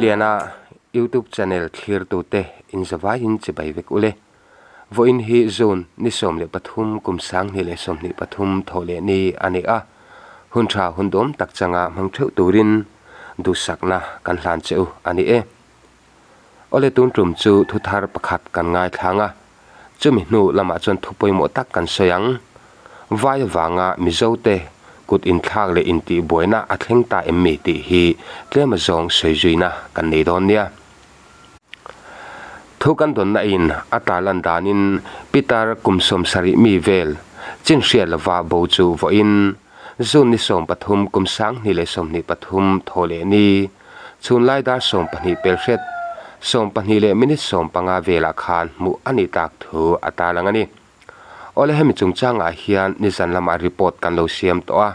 Lalrinliana YouTube channel thlirtute inzavaiin chibai vek ule. Vawiin hi June ni 13 kum 2023 thawh leh ni a ni a, hun tha hun dawm tak changa hmang theuh turin duhsakna kan hlan che u a ni e. Awle tun tum chu thu thar pakhat kan ngaithlang a, chumi hnu lamah chuan thu pawimawh tak kan sawi ang. Vai avanga Mizote kut inthlak leh intihbuaina a thleng ta em mi tih hi tlem azawng sawi zuina kan nei dawn nia. Thu kan dawnna in a tarlan danin Peter kum 70 mi vel chin hriat lova bo chu vawiin June ni 13 kum 2023 thaw leh ni chhunlai dar 12 pel hret 12 leh minute 15 velah khan hmuh a nih tak thu a tarlang a ni. Awle hemi chungchangah hian nizan lamah report kan lo siam tawh a,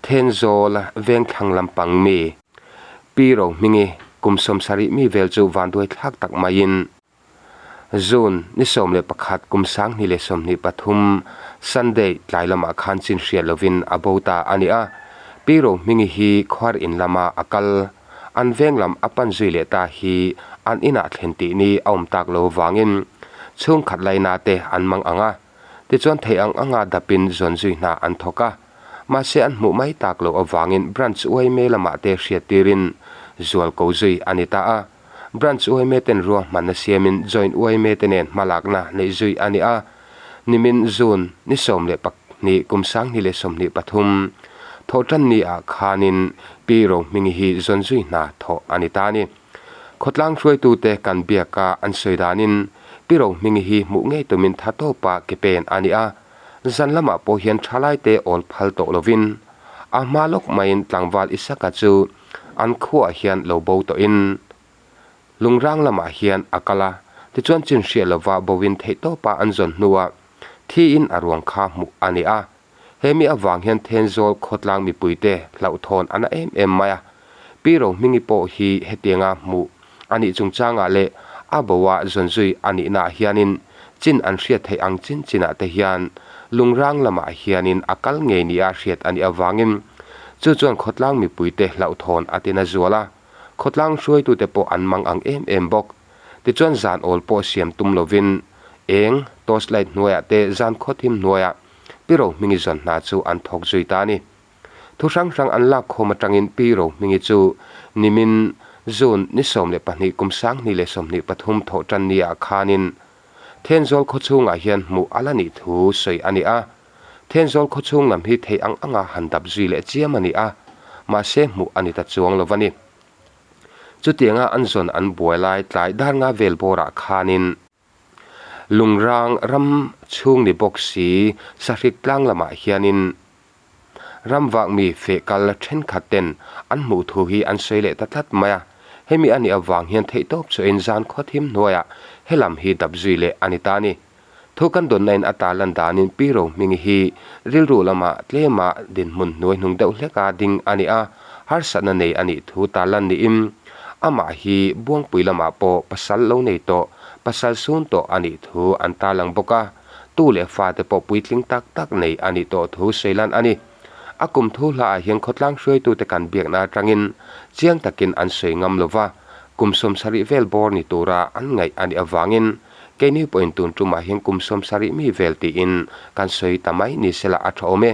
Thenzawl vengthlang lampang mi Pi Rohmingi kum 70 mi vel chu vanduai thlak tak maiin June ni 11 kum 2023 Sunday tlai lamah khan chin hriat lovin a bo ta a ni a. Pi Rohmingi hi khuar in lama a kal, an veng lam a pan zui leh ta hi an inah thlen tih ni a awm tak lo vangin chhungkhat laina te an mang ang a, tichuan theih ang anga dapin zawn zui hna an thawk a. Mahse an hmuh mai tak loh avangin Branch uaime lamah te hriat tirin zual ko zui a ni ta a. Branch uaime ten ruahmanna siamin Joint uaime te nen hmalakna neih zui a ni a. Nimin June ni 12 kum 2023 thawhtan ni ah khanin Pi Rohmingi hi zawn zui hna thawh a ni ta a ni. Khawtlang hruaitute kan biaka an sawi danin Pi Rohmingi hi hmuh ngei tumin tha tawpa ke pen a ni a. Zan lamah pawh hian thalaite awl phal tawh lovin a hma lawk maiin tlangval Isaka chu an khuaah hian lo bo tawhin lungrang lamah hian a kal a, tichuan chin hriat lova boin theihtawpa an zawn hnuah thiin a ruang kha hmuh a ni a. He mi avang hian Thenzawl khawtlang mipuite hlauhthawn a na em em mai a. Pi Rohmingi pawh hi hetianga hmuh a nih chungchangah leh a boa zawn zui a nihnaah hianin chin an hriat theih ang chin chinah te hian lungrang lamah hianin a kal ngei nia hriat a nih avangin chu chuan khawtlang mipuite hlauhthawn a tina zual a, khawtlang hruaitute pawh an mang ang em em bawk. Tichuan zan awl pawh siam tum lovin eng torchlight hnuaiah te zan khawthim hnuaiah Pi Rohmingi zawn hna chu an thawk zui ta a ni. Thu hrang hrang an lak khawm atangin Pi Rohmingi chu nimin June ni 12 kum 2023 thawh tan ni ah khanin Thenzawl khawchhungah hian hmuh a la nih thu sawi a ni a. Thenzawl khawchhung lam hi theih ang anga han dap zui leh chiam a ni a, mahse hmuh a ni ta chuang lo a ni. Chutianga an zawn an buai lai tlai dar nga vel bawrah khanin Lungrang ram chhung ni bawk si sahrik tlang lamah hianin Ramvak mi feh kal thenkhat ten an hmuh thu hi an sawi leh ta tlat mai a, hemi a nih avang hian theihtawp chuahin zan khawthim hnuaiah helam hi dap zui leh a ni ta a ni. Thu kan dawnna in a tarlan danin Pi Rohmingi hi rilru lamah tlema dinhmun hnuai hnung deuh hleka ding a ni a, harsatna nei a nih thu tarlan niin amah hi Buangpui lamah pawh pasal lo nei tawh, pasal sun tawh a nih thu an tarlang bawk a. Tu leh fate pawh puitling tak tak nei a nih tawh thu sawi lan a ni. A kum thu hlaah hian khawtlang hruaitute kan biakna atangin chiang takin an sawi ngam lo va, kum 70 vel bawr ni tura an ngaih a nih avangin keini pawhin tun tumah hian kum 70 mi vel tiin kan sawi ta mai ni sela a tha awm e.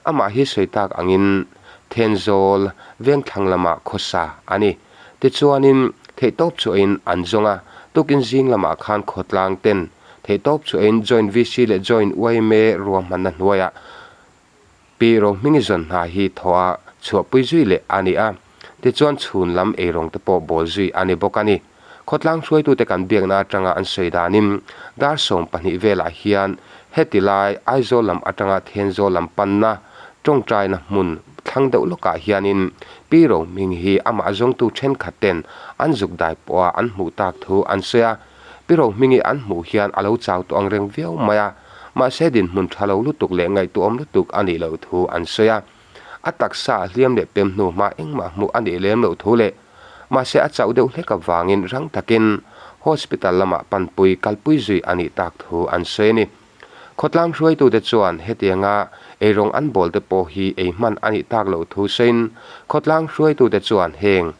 Amah hi sawi tak angin Thenzawl vengthlang lamah khawsa a ni. Tichuanin theihtawp chuahin an zawng a, tukin zing lamah khan khawtlang ten theihtawp chuahin Joint VC leh Joint yma ruahmanna hnuaiah Pi Rohmingi zawn hna hi thaw a chhuahpui zui leh a ni a, tichuan chhun lam eirawng te pawh bawl zui a ni bawk a ni. Khawtlang hruaitute kan biakna atanga an sawi danin dar 12 velah hian heti lai Aizawl lam atanga Thenzawl lam panna tawngtaina hmun thlang deuh lawkah hianin Pi Rohming hi amah zawngtu thenkhat ten an zuk dai pawha an hmuh tak thu an sawi a. Pi Rohmingi an hmuh hian a lo chau tawh ang reng viau mai a, mahse dinhmun tha lo lutuk leh ngaihtuahawm lutuk a nih loh thu an sawi a. A taksa a hliam leh pem hnu hma engmah hmuh a nih lem loh thu leh mahse a chauh deuh hlek avangin rang takin hospital lamah panpui kalpui zui a nih tak thu an sawi a ni. Khawtlang hruaitute chuan hetianga eirawng an bawl te pawh hi ei hman a nih tak loh thu sawiin khawtlang hruaitute chuan heng.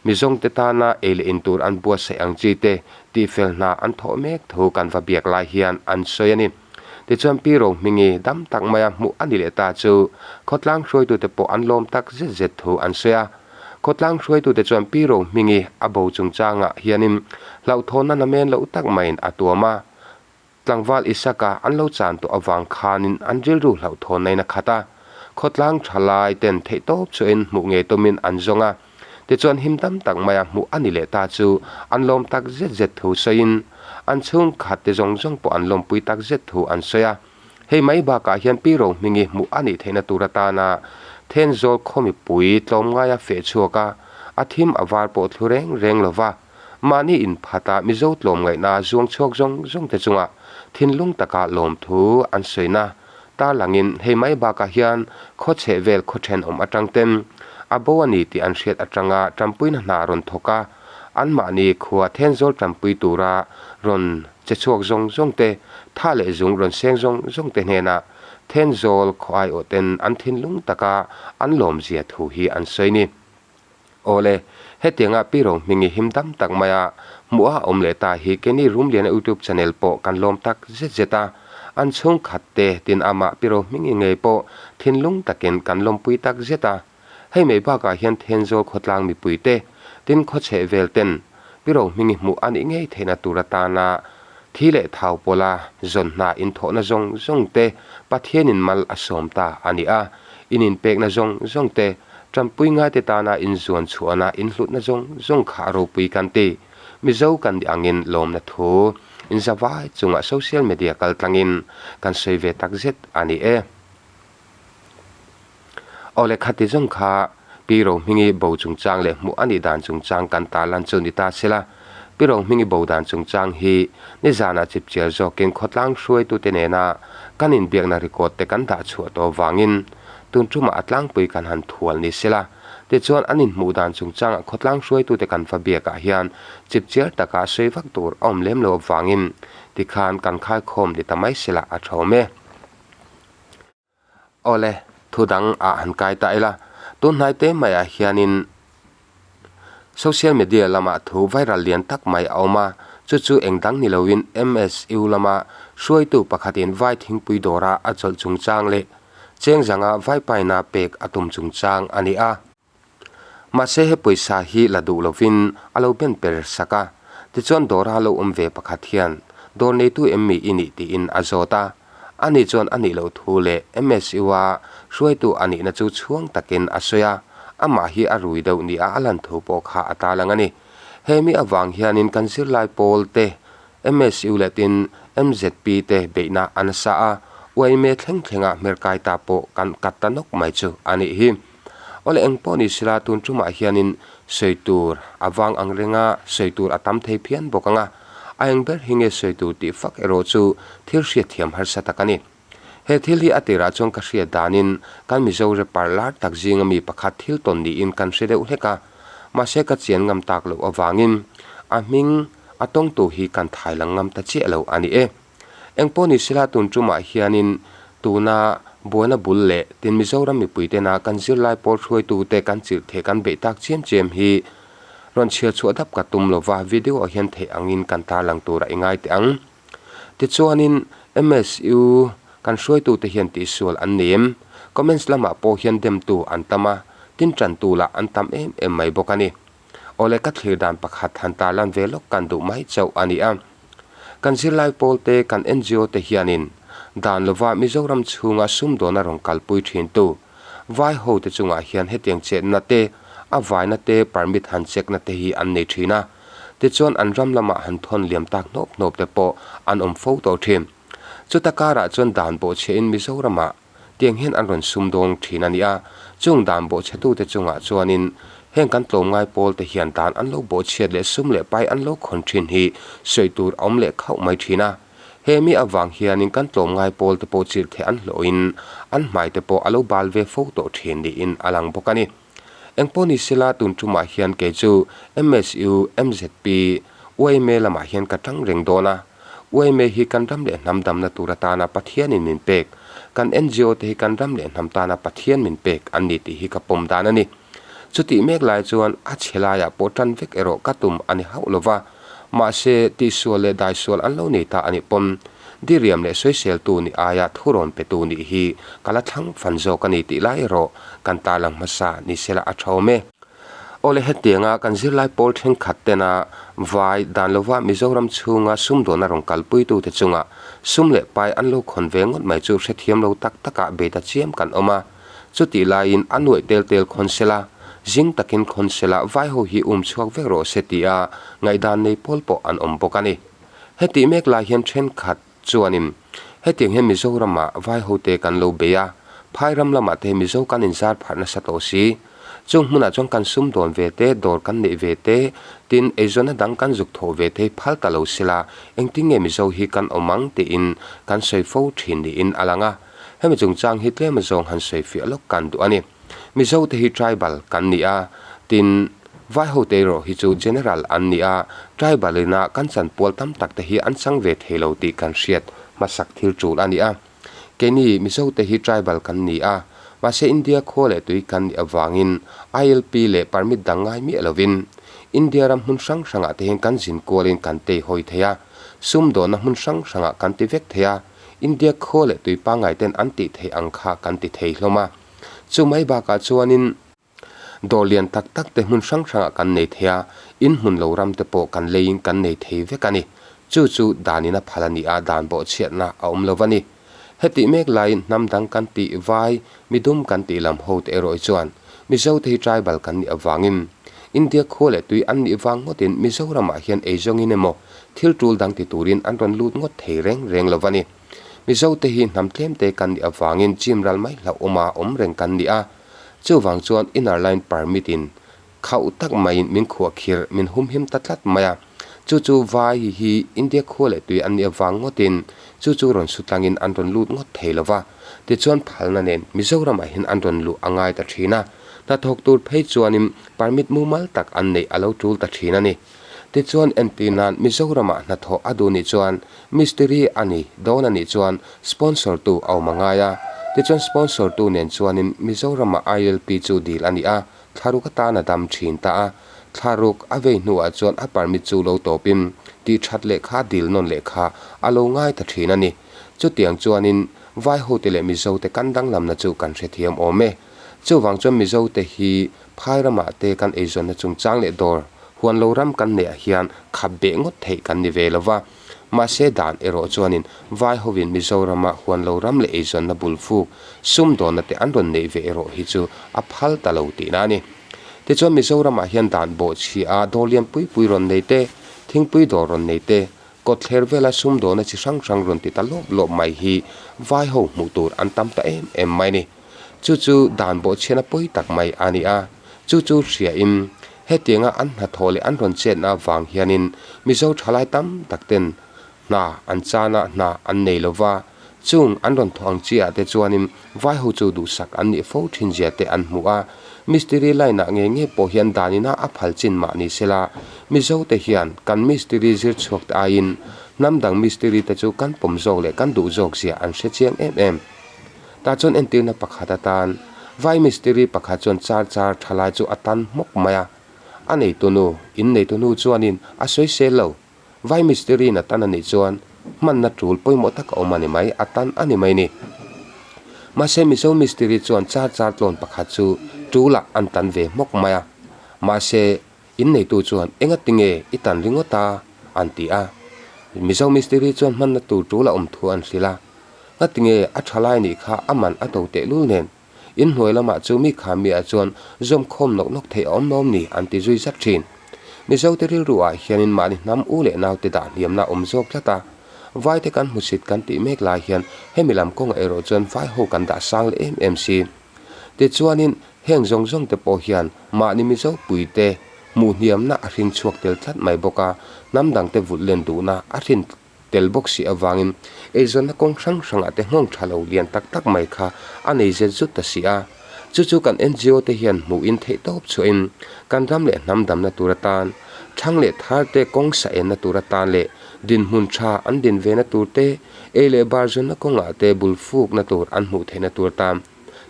Mizawngte tana ei leh in tur an buatsaih ang chi te tihfel hna an thawh mek thu kan va biak lai hian an sawi a ni. Tichuan Pi Rohmingi dam tak maia hmuh a ni leh ta chu khawtlang hruaitute pawh an lawm tak zet zet thu an sawi a. Khawtlang hruaitute chuan Pi Rohmingi a bo chungchangah hianin hlauhthawnna namen loh tak maiin a tuam a. Tlangval Isaka an lo chan tawh avang khanin an rilru hlauhthawnnain a khat a. Khawtlang tha lai ten theihtawp chuain hmuh ngei tawmin an zawng a. Tichuan him tam tak maia hmuh a ni leh ta chu an lawm tak zet zet thu sawiin an chhungkhat te zawng zawng pawh an lawmpui tak zet thu an sawi a. Hei mai bakah hian Pi Rohmingi hmuh a nih theihna tur atana Thenzawl khaw mipui tlawmngaia feh chhuak a, a thim a var pawh thlu reng reng lova. Mahni inphata Mizo tlawmngaihna zuang chhuak zawng zawng te chungah thinlung taka lawmthu an sawina tarlangin hei mai bakah hian khaw chheh vel khaw thenawm atang ten a bo a ni tih an hriat atanga tanpuina hna rawn thawk a, anmahni khua Thenzawl tanpui tura rawn che chhuak zawng zawng te, tha leh zung rawn seng zawng zawng te hnenah Thenzawl khaw aiawh ten an thinlung taka an lawmzia thu hi an sawi ni. Awle, hetianga Pi Rohmingi him dam tak maia hmuh a awm leh ta hi keini Rumliana YouTube channel pawh kan lawm tak zet zet a, an chhungkhat te tin amah Pi Rohmingi ngei pawh thinlung takin kan lawmpui tak zet a. Hei mai bakah hian Thenzawl khawtlang mipui te, tin khawchheh vel ten Pi Rohmingi hmuh a nih ngei theihna tur atana thi leh thau pawla zawn hna inthawhna zawng zawng te Pathianin mal a sawm ta a ni a, in inpekna zawng zawng te Tanpui ngaite tana inzuan chhuahna inhlutna zawng zawng kha a ropui kan ti. Mizo kan nih angin lawmna thu inzavai chungah social media kal tlangin kan sawi ve tak zet a ni e. Aw le khati zawng kha Pi Rohmingi bo chungchang leh hmuh a nih dan chungchang kan tarlan chu ni ta sela. Pi Rohmingi bo dan chungchang hi nizanah chipchiar zawkin khawtlang hruaitute nena kan inbiakna record te kan dah chhuah tawh vangin Tun tumah a tlangpui kan han thual ni sela, tichuan an inhmuh dan chungchangah khawtlang hruaitute kan va biakah hian chipchiar taka sawi vak tur a awm lem lo avangin tikhan kan khaikhawm ni ta mai sela a thawm e. Awle, thu dang ah han kai ta ila, tun hnai te maiah hianin Social media lamah thu viral lian tak mai a awm a, chu chu eng dang ni loin MSU lama hruaitu pakhatin vai thingpui dawra a chawlh chungchang leh chengzanga vai paina pek a tum chungchang a ni a. Mahse he pawisa hi la duh lovin a lo ben per sak a, tichuan dawra lo awm ve pakhat hian dawr neitu em mi i nih tiin a zawt a. Ani chuan a nih loh thu leh MSU-a hruaitu a nihna chu chhuang takin a sawi a, amah hi a rui deuh nia a lan thu pawh kha a tarlang a ni. He mi avang hianin kan zirlai pawl te, MSU leh tin MZP te beihna a nasa a, uaime thleng thlenga hmerkai ta pawh kan kat ta nawk mai chu a nih hi. Awle eng pawh ni sila tun tumah hianin sawi tur a vang ang renga sawi tur a tam thei phian bawk ang a, a eng ber hi nge sawi tur tih fak erawh chu thil hriatthiam harsa tak a ni. He thil hi a tirah chuan ka hriat danin kan Mizo rapper lar tak zinga mi pakhat thil tawn niin kan hre deuh hlek a, mahse ka chian ngam tak loh avangin a hming a tawngtu hi kan thailang ngam ta chiah lo a ni e. Engpawh ni sela tun tumah hianin tuna buaina bul leh tin Mizoram mipui tena kan zirlai pawl hruaitute kan chilh theh kan beih tak chiam chiam hi rawn chhiar chhuah dap ka tum lova video ah hian theih angin kan tarlang tura i ngai teh ang. Tichuanin MSU kan hruaitute hian tihsual an nei em? Comments lamah pawh hian demtu an tam a, tin tantu lah an tam em em mai bawk a ni. Awle ka thlir dan pakhat han tarlan ve lawk kan duh mai chauh a ni a. Kan zirlai pawl te, kan ngo te hianin dan lova Mizoram chhunga sumdawna rawn kalpui thintu vai ho te chungah hian hetiang chetna te, a vaina te, permit han check na te hi an nei thin a. Tichuan an ram lamah han thawn liam tak hnawp hnawp te pawh an awm fo tawh thin. Chuta karah chuan dan bawhchhiahin Mizoramah Tiang hian an rawn sum dawng thin a ni a, chung dan bawhchhetute chungah chuanin heng kan tlawmngai pawlte hian dan an lo bawhchhiat leh sum leh pai an lo khawn thin hi sawi tur a awm leh khauh mai thin a. He mi avang hianin kan tlawmngai pawlte pawh chirhtheh an hlawhin an hmaite pawh a lo bal ve fo tawh thin niin a lang bawk a ni. Engpawh ni sela tun tumah hian kei chu MSU, MZP, yma lamah hian ka tang reng dawn a. Yma hi kan ram leh hnam damna tur atana Pathianin min pek, kan ngo te hi kan ram leh hnam tana Pathian min pek an ni tih hi ka pawm dan a ni. Chutih mek lai chuan a chhe laiah pawh tan vek erawh ka tum a ni hauh lo va. Mahse, tihsual leh daisual an lo nei ta a nih pawn diriam leh sawiseltu nih aia thurawn petu nih hi ka la thlang fan zawk a ni tih lai erawh kan tarlang hmasa ni sela a tha awm e. Awle hetianga kan zirlai pawl thenkhat tena vai dan lova Mizoram chhunga sumdawnna rawn kalpuitute chunga sum leh pai an lo khawn ve ngawt mai chu hrethiam lo tak takah bei ta chiam kan awm a. Chutih laiin a nuaih tel tel khawn sela, zing takin khawn sela vai ho hi um chhuak vek rawh se tia ngaihdan nei pawl pawh an awm bawk a ni. Hetih mek lai hian thenkhat chuanin hetiang hian Mizoramah vai hote kan lo bei a, phai ram lamah te Mizo kan inzar pharh nasa tawh si. Chung hmunah chuan kan sum dawn ve te, dawr kan neih ve te, tin eizawnna dang kan zuk thawh ve te hi phal ta lo sela engtin nge Mizo hi kan awm ang tiin kan sawi fo thin niin a lang a. Hemi chungchang hi tlem azawng han sawi fiah lawk kan duh a ni. Mizo te hi tribal kan ni a, tin vai ho te erawh hi chu general an ni a, tribal ina kan chanpual tam tak te hi an chang ve thei lo tih kan hriat hmasak thil tul a ni a. Keini Mizo te hi tribal kan ni a, mahse India khua leh tui kan nih avangin ILP leh permit dang ngai miah lovin India ram hmun hrang hrangah te hian kan zin kualin kan teihawi thei a, sumdawnna hmun hrang hrangah kan ti vek thei a, India khaw leh tui pangngai ten an tih theih ang kha kan ti thei hlawm a. Chu mai bakah chuanin dawr lian tak tak te hmun hrang hrangah kan nei thei a, in hmun lo ram te pawh kan leiin kan nei thei vek a ni. Chu chu danin a phal a ni a, dan bawhchhiatna a awm lo va ni. Hetih mek laiin hnam dang kan tih vai, midum kan tih lam ho te erawh hi chuan Mizo te hi tribal kan nih avangin India khua leh tui an nih vang ngawtin Mizoramah hian eizawngin emaw thil tul dang ti turin an rawn lut ngawt thei reng reng lo a ni. Mizo te hi hnam tlem te kan nih avangin chim ral mai hlauhawma awm reng kan ni a. Chuvang chuan inner line permit in khauh tak maiin min khuah khirh min humhim ta tlat mai a. Chu chu vai hi India khua leh tui an nih avang ngawtin chu chu rawn su tlangin an rawn lut ngawt thei lo va. Tichuan phalna nen Mizoramah hian an rawn luh a ngai ta thin a. Hnathawk tur phei chuanin permit mumal tak an neih a lo tul ta thin a ni. Tichuan entir nan Mizoramah hnathawh a duh nih chuan mistiri a ni dawn a nih chuan sponsor tu a awm a ngai a. Tichuan sponsor tu nen chuanin Mizoramah ILP chu dil a ni a, thlaruk atan a dam thin ta a. Thlaruk a vei hnuah chuan a permit chu lo tawpin tih that lehkha dil nawn lehkha a lo ngai ta thin a ni. Chutiang chuanin vai hote leh Mizote kan danglamna chu kan hrethiam awm e. Chuvang chuan Mizote hi phai ramah te kan eizawnna chungchang leh dawr huan lo ram kan neih ah hian khap beh ngawt theih kan ni ve lo va. Mahse dan erawh chuanin vai hovin Mizorama huan lo ram leh eizawnna bul fuk sumdawnna te an rawn neih ve erawh hi chu a phal ta lo tihna a ni. Tichuan Mizoramah hian dan bawhchhia a dawr lian pui pui rawn nei te, thingpui dawr rawn nei te, kawtthler vela sumdawnna chi hrang hrang rawn ti ta lawp lawp mai hi vai ho hmuh tur an tam ta em em mai a ni. Chu chu dan bawhchhiatna pawi tak mai a ni a, chu chu hriain hetianga an hnathawh leh an rawn chetna avang hianin Mizo thalai tam tak ten hna an chana hna an nei lo va, chung an rawn thawh ang chiah te chuanin vai ho chu duhsak an nih fo thin zia te an hmu a, mistiri line ah ngei ngei pawh hian danina a phal chin mah ni sela, Mizo te hian kan mistiri zir chhuak te aiin hnam dang mistiri te chu kan pawm zawk leh kan duh zawk zia an hre chiang em em. Tah chuan entirna pakhat atan vai mistiri pakhat chuan char char thalai chu a tan hmawk mai a. A neitunu, in neitunu chuanin a sawisel lo. Vai mistiriin a tan a nih chuan hmanna tul pawimawh tak a awm a ni mai, a tan a ni mai ni. Mahse Mizo mistiri chuan char char tlawn pakhat chu tulah an tan ve hmawk mai a. Mahse In neitu chuan, Engati nge i tan ringawt a? an ti a. Mizo mistiri chuan hmanna tur tul a awm thu an hrilh a. Ngati nge a tha lai nih kha a man a to tehlul nen? In hnuai lamah chu mi kha miah chuan zawm khawm nawk nawk theih a awm nawm ni an ti zui zat thin. Mizote rilru ah hianin mahni hnam u leh naute dah hniamna a awm zawk tlat a. Vaite kan hmusit kan tih mek lai hian hemi lam kawngah erawh chuan vai ho kan dah sang leh em em si. Tichuanin heng zawng zawng te pawh hian mahni Mizo puite hmuh hniamna a hring chhuak tel tlat mai bawk a, hnam dangte vulh len duhna a hrin tel bawk si avangin eizawnna kawng hrang hrangah te nghawng tha lo lian tak tak mai kha a nei zet zut ta si a. Chu chu kan ngo te hian hmuhin theih tawp chhuahin kan ram leh hnam damna tur atan, thlang leh thar te kawng sa enna tur atan leh dinhmun tha an din vena tur te, ei leh bar zawnna kawngah te bul fukna tur an hmuh theihna tur atan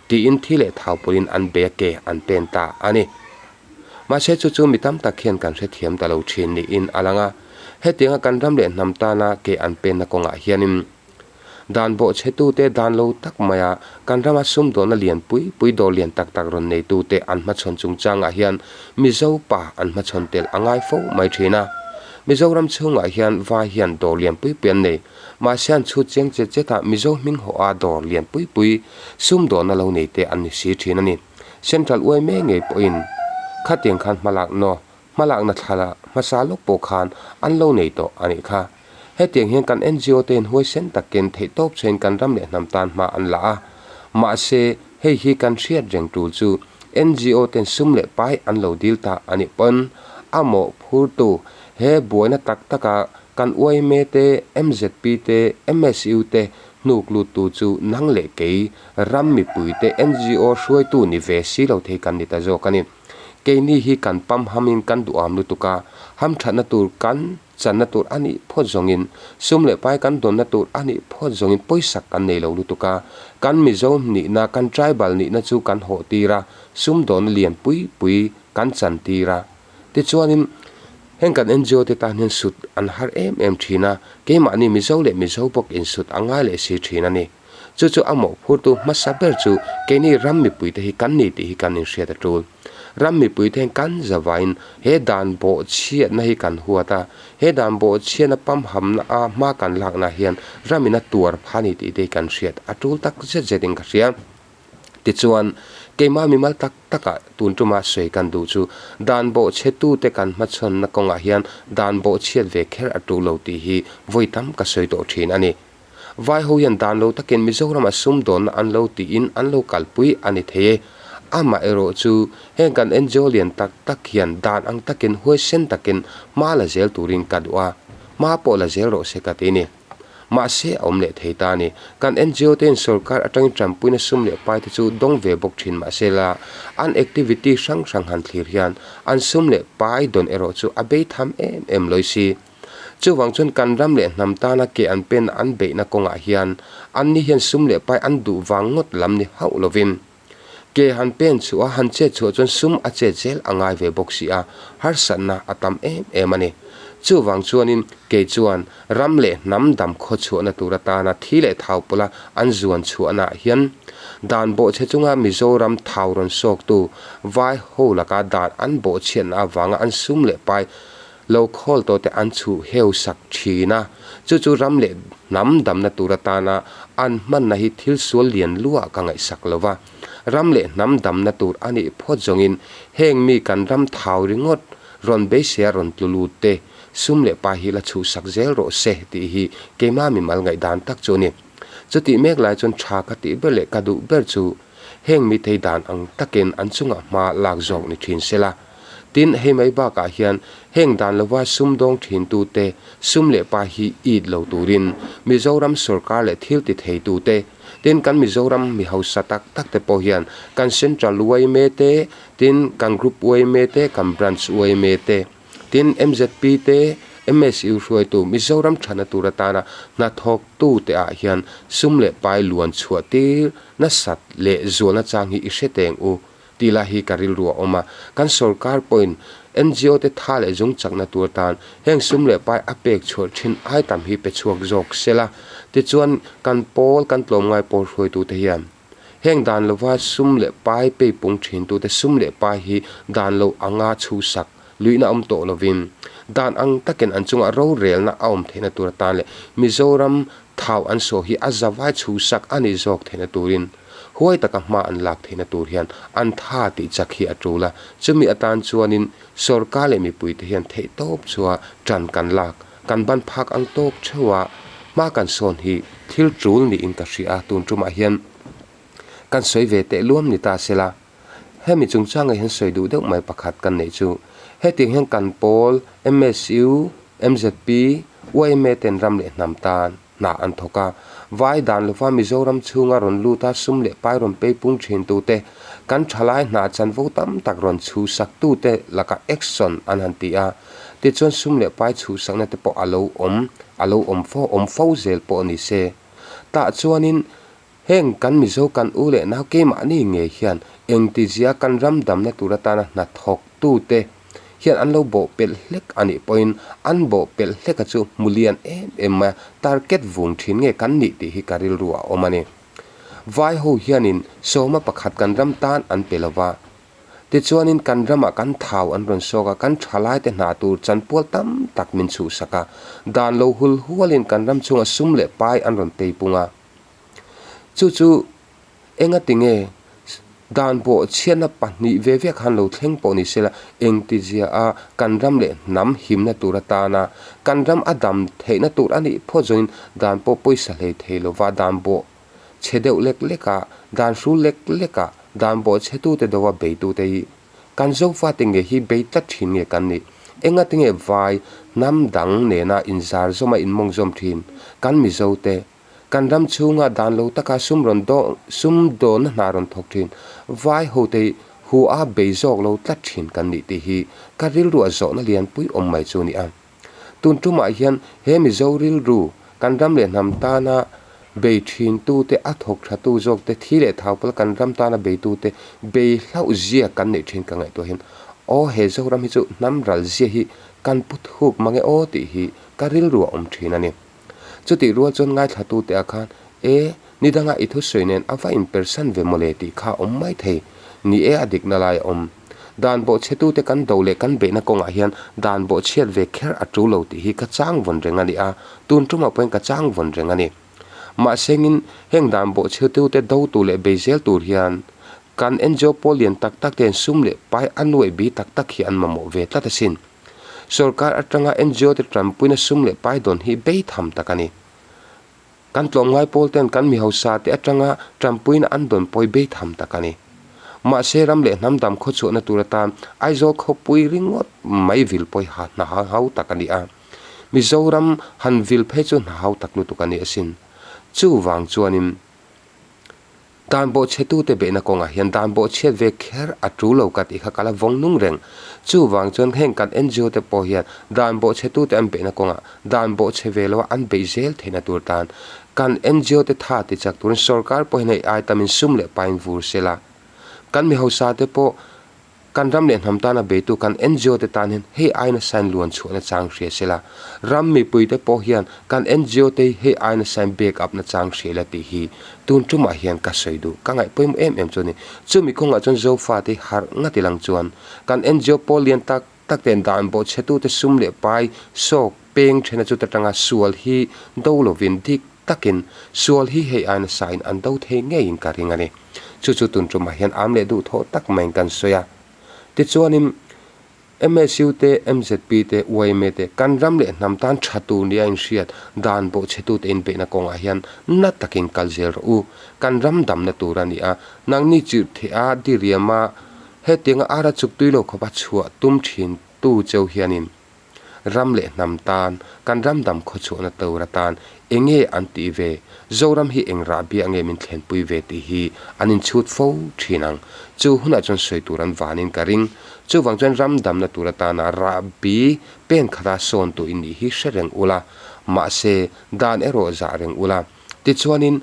tiin thi leh thau pawhin an bag ke an pen ta a ni. Mahse chu chu mi tam tak hian kan hrethiam ta lo thin niin a lang a. Hetianga kan ram leh hnam tana ke an penna kawngah hianin dan bawhchhetute dan lo tak maia kan rama sumdawnna lian pui pui dawr lian tak tak rawn neitute an hmachhawn chungchangah hian Mizo pa an hmachhawn tel a ngai fo mai thin a. Mizoram chhungah hian vai hian dawr lian pui pui an nei. Mahse an chhut chiang chet chetah Mizo hming hawha dawr lian pui pui sumdawnna lo neite an ni si thin a ni. Central uaime ngei pawhin khatiang khan hmalak naw Hmalakna thla hmasa lawk pawh khan an lo nei tawh a nih kha. Hetiang hian kan NGO te in huaisen takin theihtawp chhuain kan ram leh hnam tan hma an la a. Mahse, hei hi kan hriat reng tul chu NGO ten sum leh pai an lo dil ta a nih pawn a mawh phurtu he buaina tak taka kan yma te, mzp te, MSU te hnuk luttu chu nang leh kei ram mipui te NGO hruaitu ni ve si lo thei kan ni ta zawk a ni. Keini hi kan pam hamin kan duham lutuk a, hamthatna tur kan channa tur a nih phawt zawngin, sum leh pai kan dawnna tur a nih phawt zawngin pawisak kan nei lo lutuk a, kan Mizo nihna, kan tribal nihna chu kan hawh tir a, sum dawnna lian pui pui kan chan tir a. Tichuanin, heng kan NGO te tan hian sut an har em em thin a, keimahni Mizo leh Mizo bawk insut a ngai leh si thin a ni. Chu chu a mawhphurtu hmasa ber chu keini ram mipuite hi kan ni tih hi kan inhriat a tul. Ram mipuite hian kan zavain he dan bawhchhiatna hi kan huat a, he dan bawhchhiatna pamhamna a hma kan lakna hian ramin a tuar pha ni tih te hi kan hriat a tul tak zet zetin ka hria. Tichuan, keimah mimal tak takah tun tuma sawi kan duh chu dan bawhchhetute kan hmachhawnna kawngah hian dan bawhchhiat ve kher a tul lo tih hi vawi tam ka sawi tawh thin a ni. Vai ho hian dan lo takin Mizoram a sumdawnna an lo tiin an lo kalpui a ni thei e. Amah erawh chu heng kan NGO lian tak tak hian dan ang takin huaisen takin hma la zel turin ka duh a, hma pawh la zel rawh se ka ti ni. Mahse a awm leh thei ta a ni. Kan NGO te hian sorkar atangin tanpuina sum leh pai te chu dawng ve bawk thin mahse la an activity hrang hrang han thlir hian an sum leh pai dawn erawh chu a bei tham em em lawi si. Chuvang chuan kan ram leh hnam tana ke an pen an beihna kawngah hian anni hian sum leh pai an duh vang ngawt lam ni hauh lovin ke han pen chhuah a, han chet chhuah chuan sum a chet zel a ngai ve bawk si a, harsatna a tam em em a ni. Chuvang chuanin kei chuan ram leh hnam dam khaw chhuahna tur atana thi leh thau pawla an zuan chhuahnaah hian dan bawhchhe chunga Mizoram thau rawn sawktu vai ho laka dan an bawhchhiatna avanga an sum leh pai Lo khawl tawh te an chhuh heu sak thin a, chu chu ram leh hnam damna tur atana an hmanna hi thil sual lian luah ka ngaihsak lo va. Ram leh hnam damna tur a nih phawt zawngin heng mi kan ram thau ringawt rawn beiseia rawn tlu lut te sum leh pa hi la chhuh sak zel rawh se tih hi keimah mimal ngaihdan tak chu a ni. Chutih mek lai chuan tha ka tih ber leh ka duh ber chu heng mithei dan ang takin an chungah hma lak zawk ni thin se la. Tin, hei mai bakah hian heng dan lova sumdawng thintute sum leh pa hi it lo turin Mizoram sorkar leh thil ti theitute, tin kan Mizoram mi hausa tak tak te pawh hian kan Central yma te, tin kan Group yma te, kan Branch yma te, tin mzp te, MSU hruaitu Mizoram thana tur atana hnathawktute ah hian sum leh pai luan chhuah tir nasat leh zualna chang hi i hre teng u. Tih lai hi ka rilru a awm a, kan sorkar pawhin NGO te tha leh zung chakna tur atan heng sum leh pai a pek chhuah thin ai tam hi pe chhuak zawk se la. Tichuan, kan pawl, kan tlawmngai pawl hruaitute hian heng dan lova sum leh pai peipung thintute sum leh pai hi dan lo anga chhuhsak luihna awm tawh lovin dan ang takin an chungah rorelna a awm theihna tur atan leh Mizoram thau an sawh hi a zavai chhuhsak a nih zawk theihna turin Huai taka hma an lak theihna tur hian an tha tih chak hi a tul a, chumi atan chuanin sorkar leh mipuite hian theihtawp chua tan kan lak, kan ban phak ang tawk theuh a, hma kan sawn hi thil tul niin ka hria a, tun tumah hian kan sawi ve teh luam ni ta sela, hemi chungchangah hian sawi duh deuh mai pakhat kan neih chu hetiang hian kan pawl MSU, mzp, yma ten ram leh hnam tan hna an thawk a, vai dan lova Mizoram chhunga rawn lut a sum leh pai rawn peipung thintute, kan thalai hna chanvo tam tak rawn chhuhsaktute lakah action an han ti a, tichuan sum leh pai chhuhsakna te pawh a lo awm, a lo awm fo, awm fo zel pawh ni se. Tah chuanin. Heng kan Mizo kan u leh nau keimahni ngei hian engtizia kan ram damna tur atana hna thawktute hian an lo bawh pelh hlek a nih pawhin an bawh pelh hleka chu hmu lian em em mai a, target vung thin nge kan nih tih hi ka rilru a awm a ni. Vai ho hianin sawma pakhat kan ram tan an pe lova, tichuanin kan ramah kan thau an rawn sawk a, kan thalaite hna tur chanpual tam tak min chhuhsak a, dan lo hul hualin kan ram chhunga sum leh pai an rawn peipung a. Chu chu engati nge dan pawh chhiatna pahnih ve ve khan lo thleng pawh ni sela, engtizia a kan ram leh hnam himna tur atana kan ram a dam theihna tur a nih phawt zawngin dan pawh pawisa hlei thei lova dan pawh chhe deuh lek lek a, dan hrul lek lek a, dan pawh chhetute deuha beitute hi kan Zofate nge hi bei tlat thin nge kan nih? Engati nge vai hnam dang nena inzar zawma inmawng zawm thin kan Mizote Kan ram chhunga dan lo taka sum rawn dawn sum dawnna hna rawn thawk thin vai hote hi hu a bei zawk lo tlat thin kan nih tih hi ka rilruah zawhna lianpui awm mai chu a ni a. Tun tumah hian he Mizo rilru kan ram leh hnam tana bei thin tute a thawk tha tu zawk te thi leh thau pawla kan ram tana bei tute bei hlauh zia kan neih thin ka ngaihtuah hian aw he Zoram hi chu hnam ral zia hi kan pu thuk mange aw tih hi ka rilruah awm thin a ni. Chutih rual chuan ngaithlatute ah khan, E, ni danga i thusawi nen a va inpersan ve mawle tih kha a awm mai thei. Ni e, a dikna lai a awm. Dan bawhchhetute kan do leh kan beihna kawngah hian dan bawhchhiat ve kher a tul lo tih hi ka chang vawn reng a ni a, tun tumah pawhin ka chang vawn reng a ni. Mahsengin, heng dan bawhchhetute dotu leh bei zel tur hian kan ngo pawl lian tak tak te'n sum leh pai a nuaih bi tak tak hi an mamawh ve tlat asin. Sorkar atanga ngo te tanpuina sum leh pai dawn hi bei tham tak a ni. Kan tlawmngai pawl ten kan mi hausa te atanga tanpuina an dawn pawi bei tham tak a ni. Mahse ram leh hnam dam khawchhuahna tur atan Aizawl khawpui ringawt mai vil pawi ha hna hau tak a ni a. Mizoram han vil phei chu hna hau tak lutuk a ni asin. Chuvang chuanin. Dan bawhchhetute beihna kawngah hian dan bawhchhiat ve kher a tul lo ka tih kha ka la vawng nung reng. Chuvang chuan heng kan ngo te pawh hian dan bawhchhetute an beihna kawngah dan bawhchhe ve loa an beih zel theihna tur tan kan ngo te tha ti chak turin sorkar pawh hian hei ai tamin sum leh pain vur sela. Kan mi hausa te pawh Kan ram leh hnam tana beitu kan ngo te tan hian hei aina sign luan chhuahna chang hria sela, ram mipuite pawh hian kan ngo te hi hei aina sign back up na chang hria ila tih hi tun tumah hian ka sawi duh. Ka ngaih pawimawh em em chu a ni. Chumi kawngah chuan Zofate hi harh ngat ilang chuan kan ngo pawl lian tak tak ten dan bawhchhetute sum leh pai sawk peng thena chuta tanga sual hi do lovin dik takin sual hi hei aina sain an do thei ngeiin ka ring a ni. Chu chu tun tumah hian am leh duhthawh tak maiin kan sawi a. Tichuanin MSU te, MZP te, yma te kan ram leh hnam tan tha tur nia inhriat dan bawhchhetute inbeihna kawngah hian na takin kal zel rawh u. Kan ram damna tur a ni a, nangni chirh theh a, diriam a, hetianga ara chuk tui lo khawpa chhuah tum thin tu cheu hianin Ram leh hnam tan, kan ram dam khawchhuahna tur atan eng nge an tih ve? Zoram hi eng rah biak nge min thlenpui ve tih hi an inchhut fo thin ang. Chu hunah chuan sawi tur an vanin ka ring. Chuvang chuan ram damna tur atana rah bi pen khata sawn tu in nih hi hre reng ula, mahse dan erawh zah reng ula. Tichuanin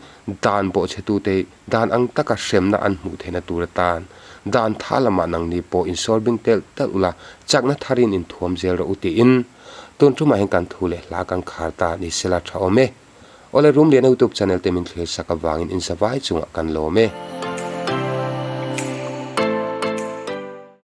dan bawhchhetute dan ang taka hremna an hmuh theihna tur atan dan tha lamah nangni pawh insawrbing telh telh ula, chakna tharin inthuam zel rawh u tiin tun tumah hian kan thu leh hla kan khar ta ni sela tha awm e. Awle Rumliana YouTube channel te min thlir sak avangin inzavai chungah kan lawm e.